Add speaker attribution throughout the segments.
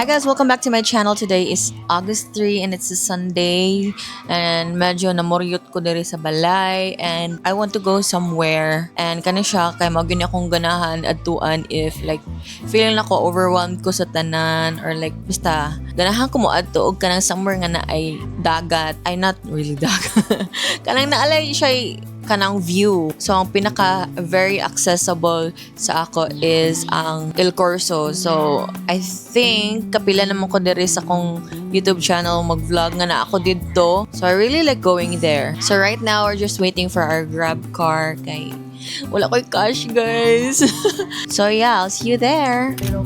Speaker 1: Guys, welcome back to my channel. Today is August 3 and it's a Sunday and medyo namuryot ko diri sa balay and I want to go somewhere and kani siya kay mao gyud ni akong ganahan adtuan if like feeling nako overwhelmed ko sa tanan or like basta ganahan ko mo adto og kanang somewhere nga naay dagat, ay, not really dagat, kanang naalay siya kanang view. So, ang pinaka very accessible sa ako is ang Il Corso. So, I think kapila naman ko diri sa akong YouTube channel mag-vlog nga na ako didto. So, I really like going there. So, right now, we're just waiting for our Grab car kay wala ko'y cash, guys. So, yeah, I'll see you there.
Speaker 2: Pero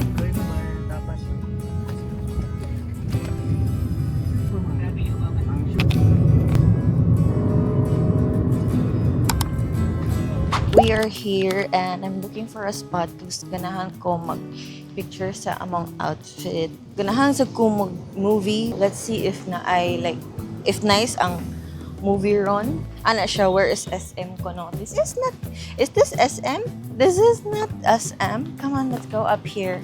Speaker 2: dapat
Speaker 1: We are here and I'm looking for a spot kasi ganahan ko mag-picture sa among outfit. Ganahan sa ko mag-movie. Let's see if na I like, if nice ang movie ron. Ana siya, where is SM ko no? This is not, is this SM? This is not SM. Come on, let's go up here.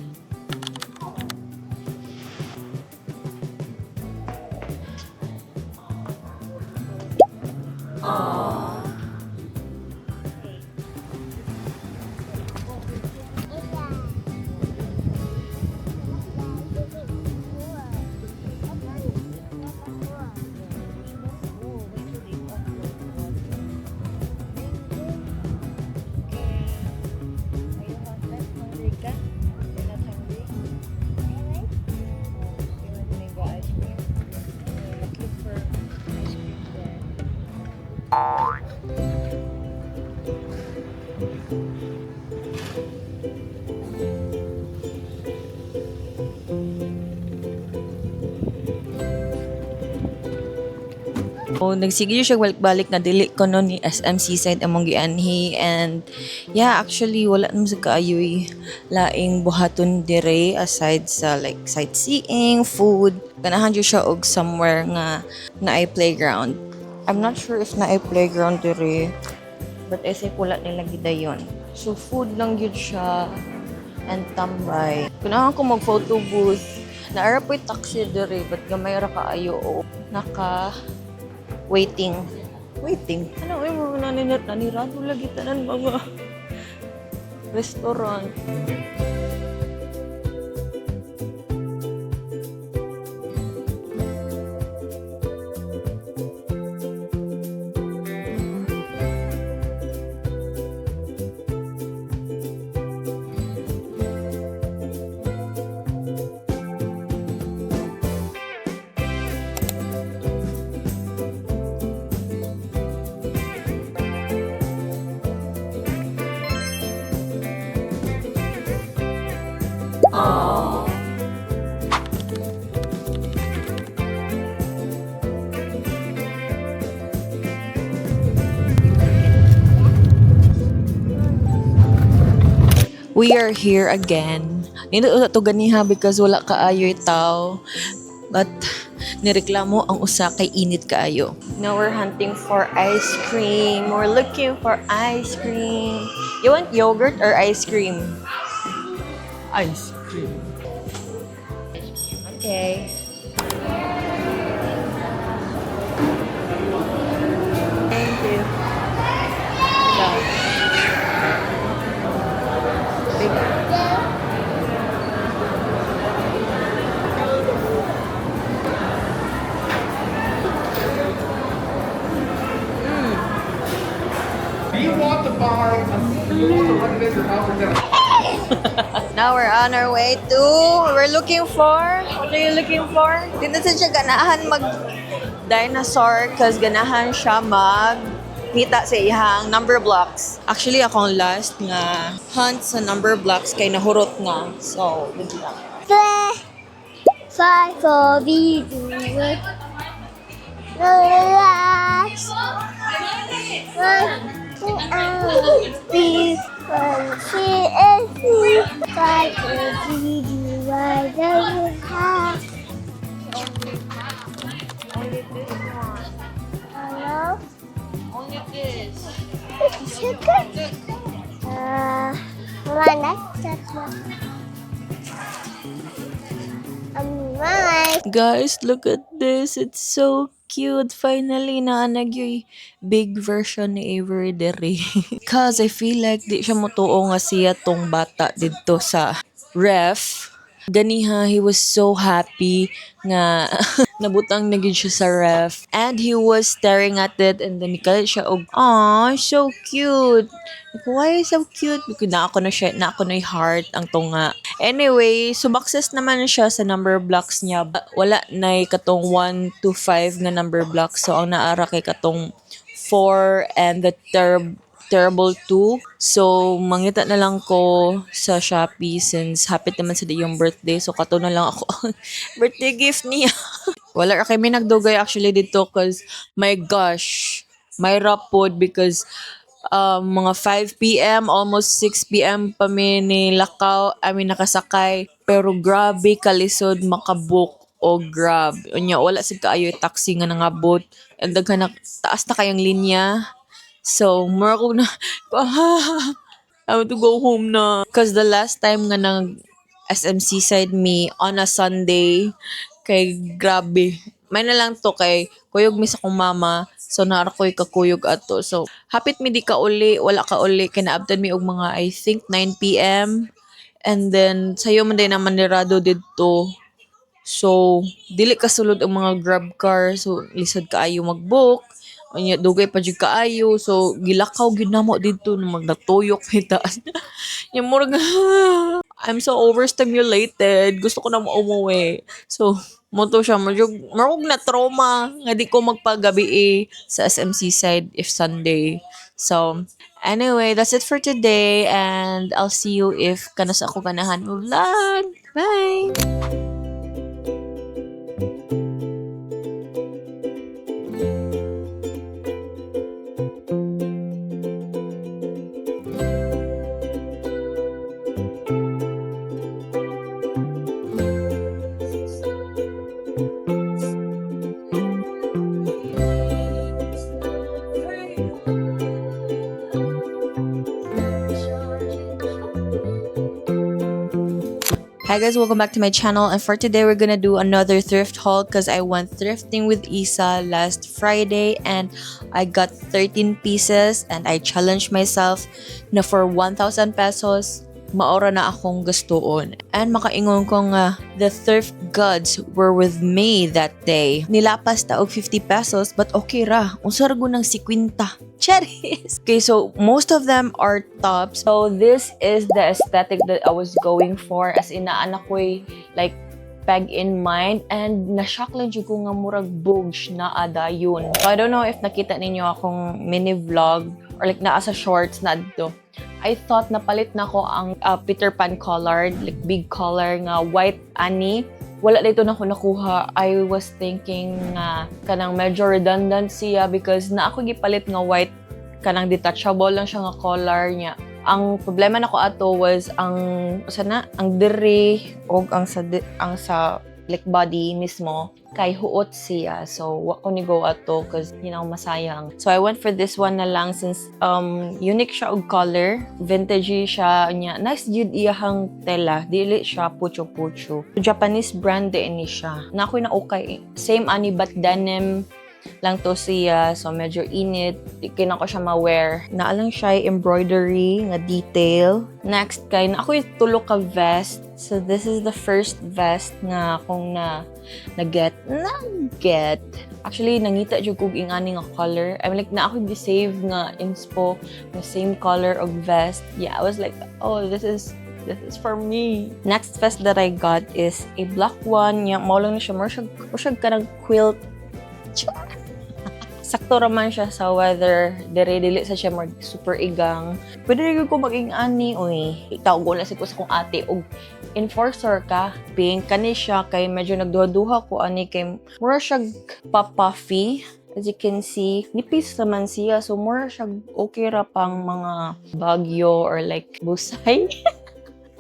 Speaker 1: Are you hungry ka? You're not hungry? You want mango ice cream? Let's look for ice cream there. Oh, nagsige siya balik-balik na dili ko no ni SM Seaside among gianhi and yeah, actually wala naman sa kaayoy laing buhaton dire aside sa like sightseeing, food. Ganahan jud siya og somewhere nga naay playground. I'm not sure if naay playground dire, but I think wala nila gidayon. So food lang gyud siya and tambay. Ganahan ko mag photo booth. Naara po'y taxi dire but gamay ra kaayo o naka waiting. Waiting? Ano ay mga naninirado lagi tanan mga restaurant. We are here again. Nindot usa to ganiha because wala kaayo'y tao. But nireklamo ang usa kay init kaayo. Now we're hunting for ice cream. We're looking for ice cream. You want yogurt or ice cream?
Speaker 2: Ice cream.
Speaker 1: Okay. Thank you. Go. Big.
Speaker 3: Do you want to buy, do you want to renovate your house or down?
Speaker 1: Now we're on our way to, we're looking for, what are you looking for? Dito sa siya ganahan mag dinosaur cause ganahan siya mag ngita sa ihang number blocks. Actually, akong last nga hunt sa number blocks kay nahurot na. So, good luck.
Speaker 4: Five, four, three, two, one. Relax. One, two, three, one, two, and three. Five, four, three, two, one, zero, half.
Speaker 1: Only this one.
Speaker 4: Hello.
Speaker 1: Only this.
Speaker 4: Sugar. One, that's one.
Speaker 1: Guys, look at this. It's so cute. Finally, naa na gyuy big version ni Avery diri. 'Cause I feel like di siya motuo nga siya tong bata didto sa ref. Ganiha, he was so happy nga nabutang na gyud siya sa ref. And he was staring at it and then nikalit siya og, "Aw, so cute." Like, "Why so cute?" Because na ako na siya, na ako na yung heart ang tunga. Anyway, sumakses naman siya sa number blocks niya. Wala na katong 1 to 5 nga number blocks. So, ang naa ra kay katong 4 and the terrible 2. So, mangita na lang ko sa Shopee since hapit naman sa iyang birthday. So, kato na lang ako ang birthday gift niya. Wala ra kami nagdugay actually dito 'cause my gosh, may pod because mga 5 p.m., almost 6 p.m. pa mi ni lakaw, I mean, nakasakay. Pero grabe kalisod makabook o Grab. Unya, wala sad kaayo taxi nga nangabot. And daghan na, taas na kayong linya. So, mura ko na, I want to go home na. 'Cause the last time nga nag SM Seaside me on a Sunday, kay grabe. May na lang to kay kuyog mi sa akong mama. So naa ra ko'y kakuyog ato. So hapit mi di ka uli, wala ka uli kay naabtan mi og mga, I think, 9 p.m. And then sayo man din naman nirado didto. So dili ka sulod ang mga Grab car. So lisod kaayo mag-book. Unya dugay pa jud kaayo. So gilakaw gyud namo didto no magnatuyok mi taas. Yung murag I'm so overstimulated. Gusto ko na umuwi. So mao to siya, medyo murag na trauma nga di ko magpagabi eh, sa SM Seaside if Sunday. So anyway, that's it for today and I'll see you if kanus-a ako ganahan mo vlog. Bye! Hi guys, welcome back to my channel, and for today we're gonna do another thrift haul because I went thrifting with Isa last Friday and I got 13 pieces, and I challenged myself na for 1,000 pesos mao ra na akong gastuon. And makaingon ko nga the thrift gods were with me that day. Nilapas ta og 50 pesos, but okay ra. Unsa ra ng 50? Charis! Okay, so most of them are tops. So this is the aesthetic that I was going for. As in, naa na ko'y like peg in mind and na-shock lang jud ko nga murag bugs na adayon. So I don't know if nakita ninyo akong mini vlog or like naa sa shorts na dito. I thought napalit na ko ang Peter Pan colored, like big color nga white ani. Wala dito na ko nakuha. I was thinking nga kanang medyo redundant siya because na ako gipalit nga white, kanang detachable lang siya nga collar niya. Ang problema nako ato was ang sana ang diri og ang sa like body mismo kay huot siya. So, wa ko ni go ato 'cause masayang. So, I went for this one na lang since unique siya og color. Vintagey siya. Nya, nice jud iyahang tela. Dili siya pucho-pucho. Japanese brand din ni siya. Na ako'y na okay. Same ani but denim lang to siya. So, medyo init. Di na ko siya ma-wear. Naa lang siya embroidery nga detail. Next, kay naa ako'y tulo ka vest. So, this is the first vest nga akong na na-get. Na-get. Actually, nangita jud kog ingani nga color. I'm like, naa ako gi-save nga inspo nga same color of vest. Yeah, I was like, "Oh, this is for me." Next vest that I got is a black one. Yeah, mao lang ni siya. Mura siya kanang quilt. Sakto raman siya sa weather. Dire dili sa siya mag super igang. Pwede rin ko maging ani, oy. Tawag ko na si ko sa kong ate og enforcer ka. Pink kani siya kay medyo nagduha-duha ko ani kay mura siya pa-puffy. As you can see, nipis naman siya. So, mura siya okay ra pang mga Bagyo or like Busay.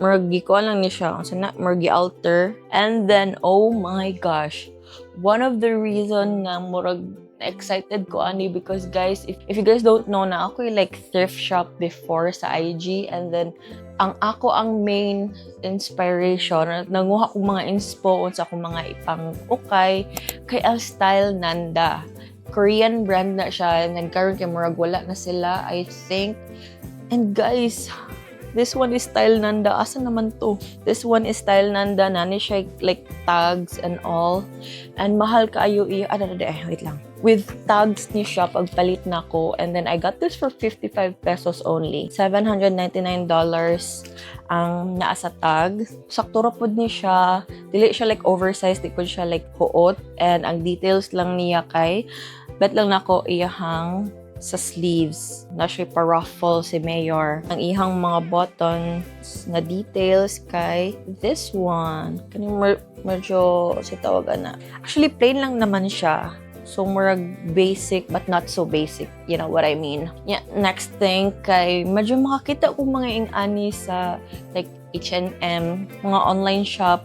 Speaker 1: Murag gikuan lang ni siya. Unsa na, murag alter. And then, oh my gosh. One of the reason nga murag Excited ko ani because, guys, if you guys don't know na ako, like, thrift shop before sa IG, and then ang ako ang main inspiration, nanguha kong mga inspo sa akong mga ipang ukay kay ang Stylenanda. Korean brand na siya, and then karon kay murag wala na sila, I think. And guys, this one is Stylenanda. Asa naman to? This one is Stylenanda. Naa ni siya like tags and all. And mahal kaayo iya. Ah, da, da, eh, wait lang. With tags ni siya pagpalit nako. And then I got this for 55 pesos only. $799 ang naa sa tag. Sakto ra pud ni siya. Dili siya like oversized, di pud siya like huot. And ang details lang niya kay bet lang nako iyahang sa sleeves. Na siya pa-ruffle si Mayor. Ang ihang mga buttons na details kay this one. Kaning medyo si tawagan na. Actually, plain lang naman siya. So, murag basic but not so basic. You know what I mean? Yeah, next thing, kay medyo makakita ko mga ing-ani sa like H&M, mga online shop.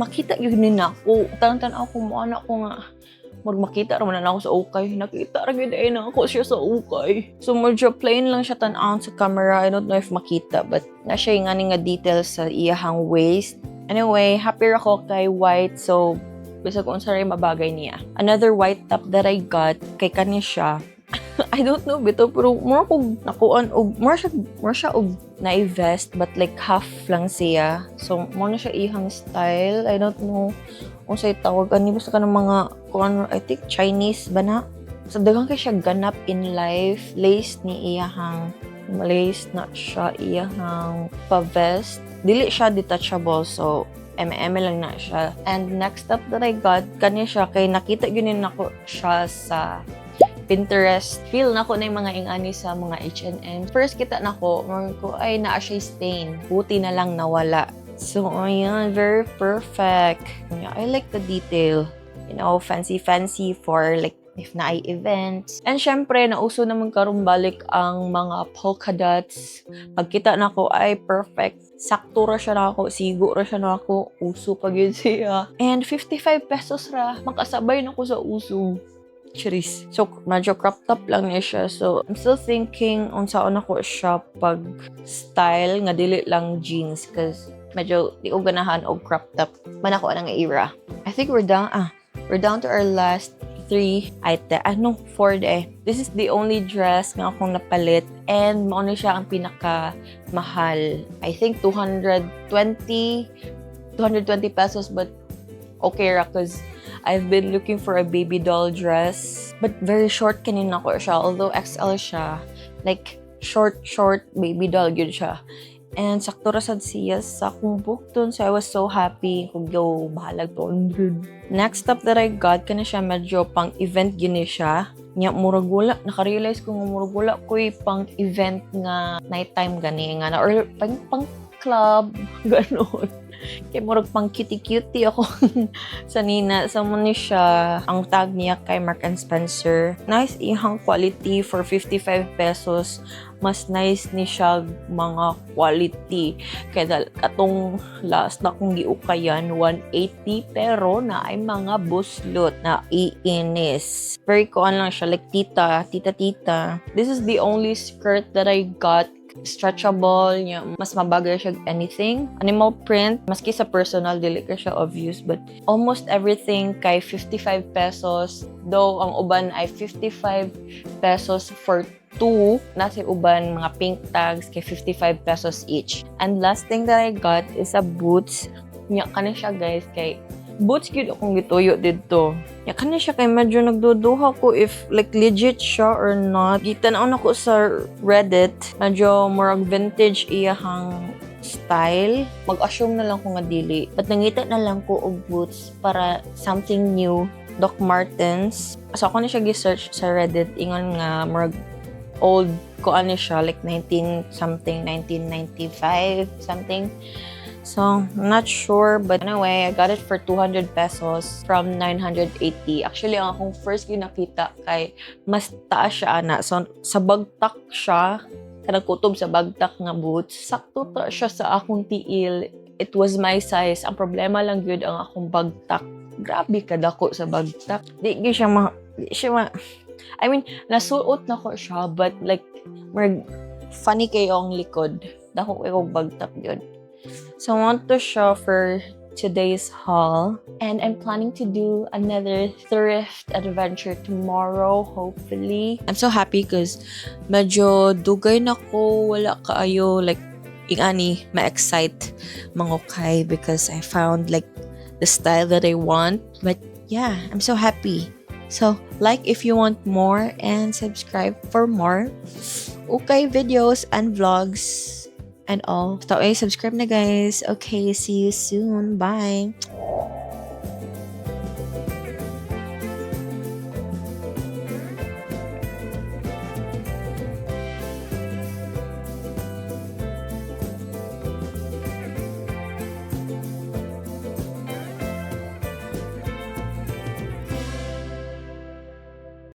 Speaker 1: Makita gyud ni nako. Tan-tan ako mo anak ko nga murag makita ra man na ako sa ukay. Nakita ra gyud ay na ako siya sa ukay. So medyo plain lang siya tan-awon sa camera. I don't know if makita, but na siya yung nga details sa iyahang waist. Anyway, happy ra ko kay white, so bisag unsa ray mabagay niya. Another white top that I got kay kani siya. I don't know bitaw, pero more kog nakuan og more siya og na vest, but like half lang siya. So mo na siya ihang style. I don't know unsay tawag ani, basta kanang mga kuan, I think Chinese ba na. So daghan kay siya ganap in life. Lace ni iyahang lace na siya iyahang pa-vest. Dili siya detachable, so MM lang na siya. And next up that I got, kani siya kay nakita gyud nako siya sa Pinterest. Feel nako na yung mga ingani sa mga H&M. First kita nako, murag ko ay naa siya stain. Buti na lang nawala. So, ayan, very perfect. Yeah, I like the detail. Fancy fancy for like if naay events. And syempre, nauso naman karon balik ang mga polka dots. Pagkita nako ay perfect. Sakto ra siya nako, sigo ra siya nako, uso pa gyud siya. And 55 pesos ra, makasabay na ko sa uso. Charis. So, medyo crop top lang niya siya. So, I'm still thinking unsaon nako siya pag style nga dili lang jeans 'cause medyo di ko ganahan og crop top. Man ako anang era. I think we're down to our last three item. Ah, no, four de. This is the only dress nga akong napalit and mao na siya ang pinaka mahal. I think 220 pesos, but okay ra 'cause I've been looking for a baby doll dress. But very short kani nako siya. Although XL siya. Like, short, short baby doll gyud siya. And sakto ra sad siya sa akong bukton. So I was so happy kung go bahalag 200. Next up that I got, kana siya, medyo pang event gyud ni siya. Nya murag wala, naka-realize ko nga murag wala ko'y pang event nga nighttime gani nga na or pang club ganon. Kay murag pang cutie-cutie ako sa nina. So, mo ni siya. Ang tag niya kay Mark and Spencer. Nice ihang quality for 55 pesos. Mas nice ni siya mga quality. Kaya atong last na kong giukayan, 180, pero na ay mga buslot na iinis. Very kuan lang siya, like tita, tita, tita. This is the only skirt that I got, stretchable niya, mas mabagay siya anything. Animal print, maski sa personal, dili ka siya obvious, but almost everything kay 55 pesos. Though ang uban ay 55 pesos for two, nasa uban mga pink tags kay 55 pesos each. And last thing that I got is a boots. Nya kani siya, guys, kay boots gyud akong gituyo didto. Ya kani siya kay medyo nagduduha ko if like legit siya or not. Gitan-aw nako sa Reddit, medyo murag vintage iyahang style. Mag-assume na lang ko nga dili. But nangita na lang ko og boots para something new. Doc Martens. So ako na siya gi-search sa Reddit, ingon nga murag old ko ano siya, like 19 something, 1995 something. So, I'm not sure, but anyway, I got it for 200 pesos from 980. Actually, ang akong first ginakita kay mas taas siya ana. So, sa bagtak siya, kanang kutob sa bagtak nga boots. Sakto ta siya sa akong tiil. It was my size. Ang problema lang gyud ang akong bagtak. Grabe kadako sa bagtak. Di gyud siya ma Di siya ma I mean, nasuot na ko siya, but like, murag, funny kayo ang likod. Dako kayo bagtak yun. So, I want to show for today's haul. And I'm planning to do another thrift adventure tomorrow, hopefully. I'm so happy because medyo dugay na ko, wala kaayo, like, ingani, ma-excite mangukay because I found like the style that I want. But yeah, I'm so happy. So, like if you want more and subscribe for more ukay videos and vlogs and all. So, ay, subscribe na, guys. Okay, see you soon. Bye.